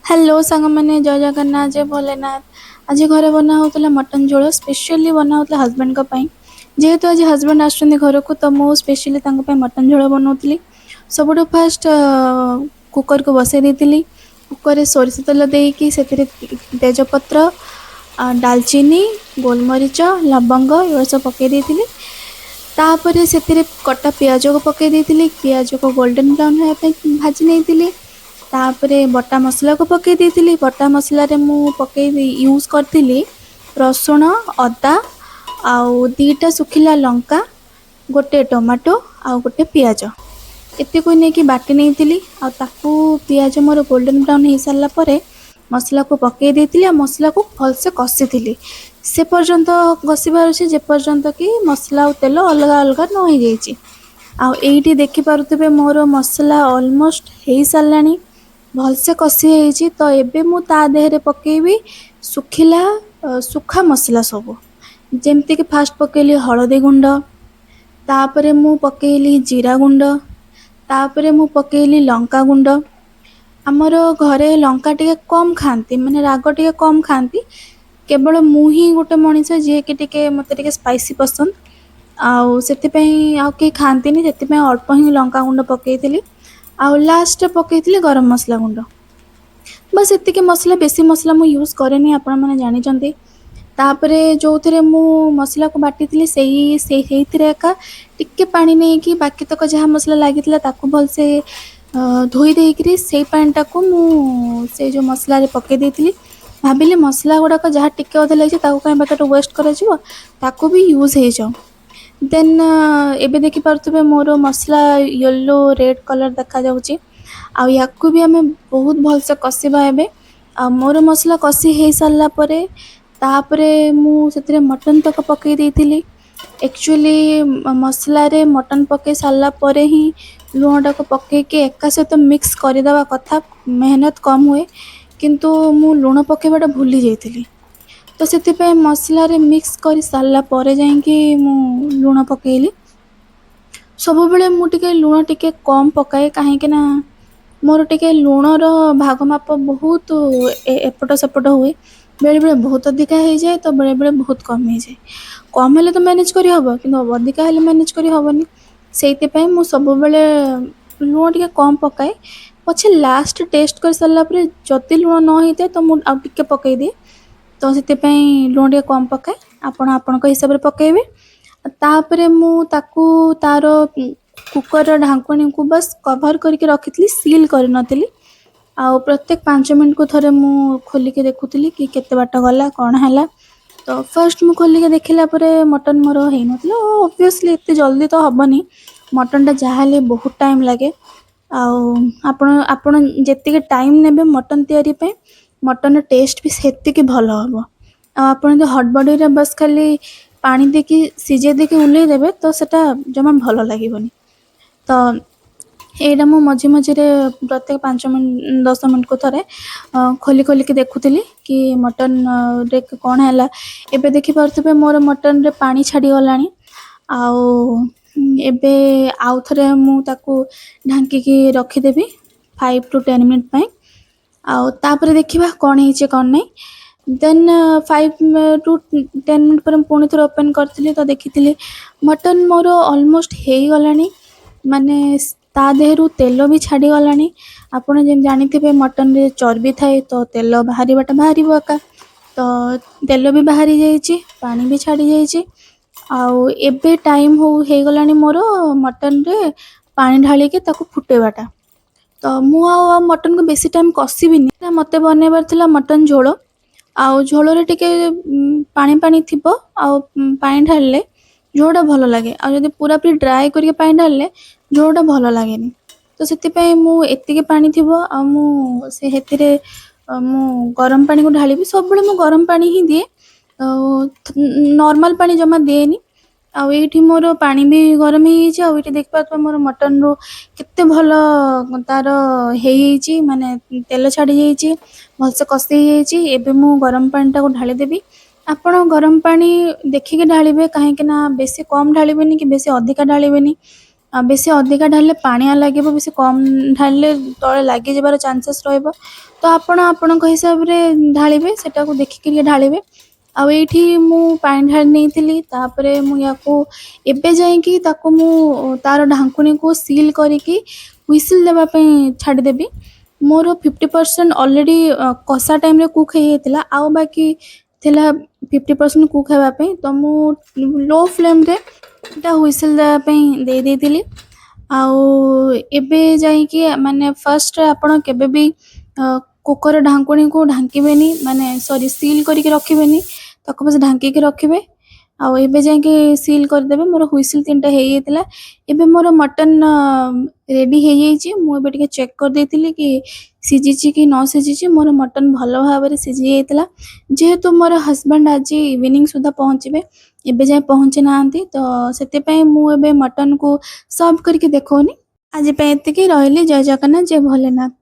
Hello ସାଙ୍ଗମାନେ, ଜୟ ଜଗନ୍ନାଥ, ଜୟ ଭୋଲେନାଥ। ଆଜି ଘରେ ବନା ହେଉଥିଲା ମଟନ୍ ଝୋଳ। ସ୍ପେଶିଆଲି ବନା ହେଉଥିଲା ହଜବେଣ୍ଡଙ୍କ ପାଇଁ। ଯେହେତୁ ଆଜି ହଜବେଣ୍ଡ ଆସୁଛନ୍ତି ଘରକୁ, ତ ମୁଁ ସ୍ପେଶିଆଲି ତାଙ୍କ ପାଇଁ ମଟନ୍ ଝୋଳ ବନାଉଥିଲି। ସବୁଠୁ ଫାଷ୍ଟ କୁକରକୁ ବସାଇ ଦେଇଥିଲି। କୁକରରେ ସୋରିଷ ତେଲ ଦେଇକି ସେଥିରେ ତେଜପତ୍ର, ଡାଲଚିନି, ଗୋଲମରିଚ, ଲବଙ୍ଗ ଏଗୁଡ଼ା ସବୁ ପକାଇ ଦେଇଥିଲି। ତାପରେ ସେଥିରେ କଟା ପିଆଜକୁ ପକାଇ ଦେଇଥିଲି। ପିଆଜକୁ ଗୋଲ୍ଡେନ୍ ବ୍ରାଉନ୍ ହେବା ପାଇଁ ଭାଜି ନେଇଥିଲି। ତାପରେ ବଟା ମସଲାକୁ ପକାଇ ଦେଇଥିଲି। ବଟା ମସଲାରେ ମୁଁ ପକାଇ ୟୁଜ୍ କରିଥିଲି ରସୁଣ, ଅଦା ଆଉ 2ଟା ଶୁଖିଲା ଲଙ୍କା, ଗୋଟେ ଟମାଟୋ ଆଉ ଗୋଟେ ପିଆଜ। ଏତିକୁ ନେଇକି ବାଟି ନେଇଥିଲି। ଆଉ ତାକୁ ପିଆଜ ମୋର ଗୋଲ୍ଡେନ୍ ବ୍ରାଉନ୍ ହେଇସାରିଲା ପରେ ମସଲାକୁ ପକାଇ ଦେଇଥିଲି ଆଉ ମସଲାକୁ ଭଲସେ କଷିଥିଲି। ସେ ପର୍ଯ୍ୟନ୍ତ କଷିବାର ଅଛି, ଯେପର୍ଯ୍ୟନ୍ତ କି ମସଲା ଆଉ ତେଲ ଅଲଗା ଅଲଗା ନ ହେଇଯାଇଛି। ଆଉ ଏଇଠି ଦେଖିପାରୁଥିବେ, ମୋର ମସଲା ଅଲମୋଷ୍ଟ ହେଇସାରିଲାଣି, ଭଲସେ କଷି ହେଇଛି। ତ ଏବେ ମୁଁ ତା ଦେହରେ ପକେଇବି ଶୁଖିଲା ଶୁଖା ମସଲା ସବୁ। ଯେମିତିକି ଫାଷ୍ଟ ପକେଇଲି ହଳଦୀ ଗୁଣ୍ଡ, ତାପରେ ମୁଁ ପକେଇଲି ଜିରା ଗୁଣ୍ଡ, ତାପରେ ମୁଁ ପକେଇଲି ଲଙ୍କା ଗୁଣ୍ଡ। ଆମର ଘରେ ଲଙ୍କା ଟିକେ କମ୍ ଖାଆନ୍ତି, ମାନେ ରାଗ ଟିକେ କମ୍ ଖାଆନ୍ତି। କେବଳ ମୁଁ ହିଁ ଗୋଟେ ମଣିଷ ଯିଏକି ଟିକେ ମୋତେ ଟିକେ ସ୍ପାଇସି ପସନ୍ଦ, ଆଉ ସେଥିପାଇଁ ଆଉ କେହି ଖାଆନ୍ତିନି। ସେଥିପାଇଁ ଅଳ୍ପ ହିଁ ଲଙ୍କା ଗୁଣ୍ଡ ପକେଇଥିଲି। ଆଉ ଲାଷ୍ଟରେ ପକେଇଥିଲି ଗରମ ମସଲା ଗୁଣ୍ଡ। ବାସ୍, ଏତିକି ମସଲା। ବେଶୀ ମସଲା ମୁଁ ୟୁଜ୍ କରେନି, ଆପଣମାନେ ଜାଣିଛନ୍ତି। ତାପରେ ଯେଉଁଥିରେ ମୁଁ ମସଲାକୁ ବାଟିଥିଲି, ସେଇଥିରେ ଏକା ଟିକେ ପାଣି ନେଇକି ବାକି ତକ ଯାହା ମସଲା ଲାଗିଥିଲା ତାକୁ ଭଲସେ ଧୋଇ ଦେଇକିରି ସେଇ ପାଣିଟାକୁ ମୁଁ ସେଇ ଯେଉଁ ମସଲାରେ ପକେଇ ଦେଇଥିଲି। ଭାବିଲି ମସଲା ଗୁଡ଼ାକ ଯାହା ଟିକେ ଅଧେ ଲାଗିଛି, ତାକୁ କାହିଁ ବେକାର ୱେଷ୍ଟ କରାଯିବ, ତାକୁ ବି ୟୁଜ୍ ହେଇଯାଉ। ଦେନ୍ ଏବେ ଦେଖିପାରୁଥିବେ, ମୋର ମସଲା ୟେଲୋ ରେଡ଼୍ କଲର୍ ଦେଖାଯାଉଛି। ଆଉ ୟାକୁ ବି ଆମେ ବହୁତ ଭଲସେ କଷିବା ଏବେ। ଆଉ ମୋର ମସଲା କଷି ହେଇସାରିଲା ପରେ ତାପରେ ମୁଁ ସେଥିରେ ମଟନ୍ ତକ ପକେଇ ଦେଇଥିଲି। ଆକ୍ଚୁଆଲି ମସଲାରେ ମଟନ୍ ପକେଇ ସାରିଲା ପରେ ହିଁ ଲୁଣଟାକୁ ପକେଇକି ଏକା ସହିତ ମିକ୍ସ କରିଦେବା କଥା, ମେହନତ କମ୍ ହୁଏ। କିନ୍ତୁ ମୁଁ ଲୁଣ ପକେଇବାଟା ଭୁଲି ଯାଇଥିଲି। ତ ସେଥିପାଇଁ ମସଲାରେ ମିକ୍ସ କରି ସାରିଲା ପରେ ଯାଇକି ମୁଁ ଲୁଣ ପକେଇଲି। ସବୁବେଳେ ମୁଁ ଟିକେ ଲୁଣ ଟିକେ କମ୍ ପକାଏ, କାହିଁକି ନା ମୋର ଟିକେ ଲୁଣର ଭାଗ ମାପ ବହୁତ ଏପଟ ସେପଟ ହୁଏ। ବେଳେବେଳେ ବହୁତ ଅଧିକା ହେଇଯାଏ ତ ବେଳେବେଳେ ବହୁତ କମ୍ ହେଇଯାଏ। କମ୍ ହେଲେ ତ ମ୍ୟାନେଜ୍ କରିହେବ, କିନ୍ତୁ ଅଧିକା ହେଲେ ମ୍ୟାନେଜ୍ କରିହେବନି। ସେଇଥିପାଇଁ ମୁଁ ସବୁବେଳେ ଲୁଣ ଟିକେ କମ୍ ପକାଏ। ପଛେ ଲାଷ୍ଟ ଟେଷ୍ଟ କରିସାରିଲା ପରେ ଯଦି ଲୁଣ ନ ହେଇଥାଏ, ତ ମୁଁ ଆଉ ଟିକେ ପକାଇଦିଏ। ତ ସେଥିପାଇଁ ଲୁଣ ଟିକେ କମ୍ ପକାଏ। ଆପଣ ଆପଣଙ୍କ ହିସାବରେ ପକାଇବେ। ତାପରେ ମୁଁ ତାକୁ ତାର କୁକରର ଢାଙ୍କୁଣୀକୁ ବାସ୍ କଭର୍ କରିକି ରଖିଥିଲି, ସିଲ୍ କରିନଥିଲି। ଆଉ ପ୍ରତ୍ୟେକ 5 ମିନିଟ୍କୁ ଥରେ ମୁଁ ଖୋଲିକି ଦେଖୁଥିଲି କି କେତେ ବାଟ ଗଲା, କ'ଣ ହେଲା। ତ ଫାର୍ଷ୍ଟ ମୁଁ ଖୋଲିକି ଦେଖିଲା ପରେ ମଟନ୍ ମୋର ହେଇନଥିଲା। ଅବଭିୟସଲି ଏତେ ଜଲ୍ଦି ତ ହେବନି ମଟନ୍ଟା, ଯାହାହେଲେ ବହୁତ ଟାଇମ୍ ଲାଗେ। ଆଉ ଆପଣ ଯେତିକି ଟାଇମ୍ ନେବେ ମଟନ୍ ତିଆରି ପାଇଁ, ମଟନ୍ର ଟେଷ୍ଟ ବି ସେତିକି ଭଲ ହେବ। ଆଉ ଆପଣ ଯଦି ହଡ଼ବଡ଼ିରେ ବାସ୍ ଖାଲି ପାଣି ଦେଇକି ସିଝେଇ ଦେଇକି ଓହ୍ଲେଇ ଦେବେ, ତ ସେଟା ଜମା ଭଲ ଲାଗିବନି। ତ ଏଇଟା ମୁଁ ମଝି ମଝିରେ ପ୍ରତ୍ୟେକ 5 ମିନିଟ୍ 10 ମିନିଟ୍କୁ ଥରେ ଖୋଲି ଖୋଲିକି ଦେଖୁଥିଲି କି ମଟନ୍ରେ କ'ଣ ହେଲା। ଏବେ ଦେଖିପାରୁଥିବେ, ମୋର ମଟନ୍ରେ ପାଣି ଛାଡ଼ିଗଲାଣି। ଆଉ ଏବେ ଆଉ ଥରେ ମୁଁ ତାକୁ ଢାଙ୍କିକି ରଖିଦେବି 5 ଟୁ 10 ମିନିଟ୍ ପାଇଁ। ଆଉ ତାପରେ ଦେଖିବା କ'ଣ ହେଇଛି, କ'ଣ ନାହିଁ। ଦେନ୍ 5 ଟୁ 10 ମିନିଟ୍ ପରେ ମୁଁ ପୁଣି ଥରେ ଓପେନ୍ କରିଥିଲି, ତ ଦେଖିଥିଲି ମଟନ୍ ମୋର ଅଲମୋଷ୍ଟ ହେଇଗଲାଣି, ମାନେ ତା ଦେହରୁ ତେଲ ବି ଛାଡ଼ିଗଲାଣି। ଆପଣ ଯେମିତି ଜାଣିଥିବେ, ମଟନ୍ରେ ଚର୍ବି ଥାଏ, ତ ତେଲ ବାହାରିବାଟା ବାହାରିବ ଏକା। ତ ତେଲ ବି ବାହାରି ଯାଇଛି, ପାଣି ବି ଛାଡ଼ି ଯାଇଛି। ଆଉ ଏବେ ଟାଇମ୍ ହେଇଗଲାଣି ମୋର ମଟନ୍ରେ ପାଣି ଢାଳିକି ତାକୁ ଫୁଟେଇବାଟା। ତ ମୁଁ ଆଉ ମଟନ୍କୁ ବେଶୀ ଟାଇମ୍ କଷିବିନି। ମୋତେ ବନେଇବାର ଥିଲା ମଟନ୍ ଝୋଳ। ଆଉ ଝୋଳରେ ଟିକେ ପାଣି ପାଣି ଥିବ ଆଉ ପାଣି ଢାଳିଲେ ଝୋଳଟା ଭଲ ଲାଗେ। ଆଉ ଯଦି ପୁରାପୁରି ଡ୍ରାଏ କରିକି ପାଣି ଢାଳିଲେ, ଝୋଳଟା ଭଲ ଲାଗେନି। ତ ସେଥିପାଇଁ ମୁଁ ଏତିକି ପାଣି ଥିବ ଆଉ ମୁଁ ସେଥିରେ ମୁଁ ଗରମ ପାଣିକୁ ଢାଳିବି। ସବୁବେଳେ ମୁଁ ଗରମ ପାଣି ହିଁ ଦିଏ ଆଉ ନର୍ମାଲ ପାଣି ଜମା ଦିଏନି। ଆଉ ଏଇଠି ମୋର ପାଣି ବି ଗରମ ହେଇଯାଇଛି। ଆଉ ଏଇଠି ଦେଖିପାରୁଥିବେ, ମୋର ମଟନରୁ କେତେ ଭଲ ତାର ହେଇଯାଇଛି, ମାନେ ତେଲ ଛାଡ଼ି ଯାଇଛି, ଭଲସେ କଷି ହେଇଯାଇଛି। ଏବେ ମୁଁ ଗରମ ପାଣିଟାକୁ ଢାଳିଦେବି। ଆପଣ ଗରମ ପାଣି ଦେଖିକି ଢାଳିବେ, କାହିଁକି ନା ବେଶୀ କମ୍ ଢାଳିବେନି କି ବେଶୀ ଅଧିକା ଢାଳିବେନି। ବେଶୀ ଅଧିକା ଢାଳିଲେ ପାଣିଆ ଲାଗିବ, ବେଶୀ କମ୍ ଢାଳିଲେ ତଳେ ଲାଗିଯିବାର ଚାନ୍ସେସ୍ ରହିବ। ତ ଆପଣ ଆପଣଙ୍କ ହିସାବରେ ଢାଳିବେ, ସେଟାକୁ ଦେଖିକି ଟିକେ ଢାଳିବେ। ଆଉ ଏଇଠି ମୁଁ ପାଣି ଢାଳି ନେଇଥିଲି। ତାପରେ ମୁଁ ୟାକୁ ଏବେ ଯାଇକି ତାକୁ ମୁଁ ତାର ଢାଙ୍କୁଣୀକୁ ସିଲ୍ କରିକି ହ୍ୱିସିଲ୍ ଦେବା ପାଇଁ ଛାଡ଼ିଦେବି। ମୋର 50% ଅଲରେଡ଼ି କଷା ଟାଇମ୍ରେ କୁକ୍ ହେଇଯାଇଥିଲା, ଆଉ ବାକି ଥିଲା 50% କୁକ୍ ହେବା ପାଇଁ। ତ ମୁଁ ଲୋ ଫ୍ଲେମ୍ରେ ଏଇଟା ହ୍ୱିସିଲ୍ ଦେବା ପାଇଁ ଦେଇ ଦେଇଥିଲି। ଆଉ ଏବେ ଯାଇକି ମାନେ ଫାର୍ଷ୍ଟ ଆପଣ କେବେ ବି କୁକର ଢାଙ୍କୁଣୀକୁ ଢାଙ୍କିବେନି, ମାନେ ସରି, ସିଲ୍ କରିକି ରଖିବେନି। ତାକୁ ବାସ୍ ଢାଙ୍କିକି ରଖିବେ ଆଉ ଏବେ ଯାଇକି ସିଲ୍ କରିଦେବେ। ମୋର ହ୍ୱିସିଲ୍ ତିନିଟା ହେଇଯାଇଥିଲା। ଏବେ ମୋର ମଟନ୍ ରେଡ଼ି ହେଇଯାଇଛି। ମୁଁ ଏବେ ଟିକେ ଚେକ୍ କରିଦେଇଥିଲି କି ସିଝିଛି କି ନ ସିଝିଛି। ମୋର ମଟନ୍ ଭଲ ଭାବରେ ସିଝି ଯାଇଥିଲା। ଯେହେତୁ ମୋର ହଜବେଣ୍ଡ ଆଜି ଇଭିନିଂ ସୁଦ୍ଧା ପହଞ୍ଚିବେ, ଏବେ ଯାଏଁ ପହଞ୍ଚି ନାହାନ୍ତି, ତ ସେଥିପାଇଁ ମୁଁ ଏବେ ମଟନ୍କୁ ସର୍ଭ କରିକି ଦେଖାଉନି। ଆଜି ପାଇଁ ଏତିକି ରହିଲି। ଜୟ ଜଗନ୍ନାଥ, ଜୟ ଭୋଲେନାଥ।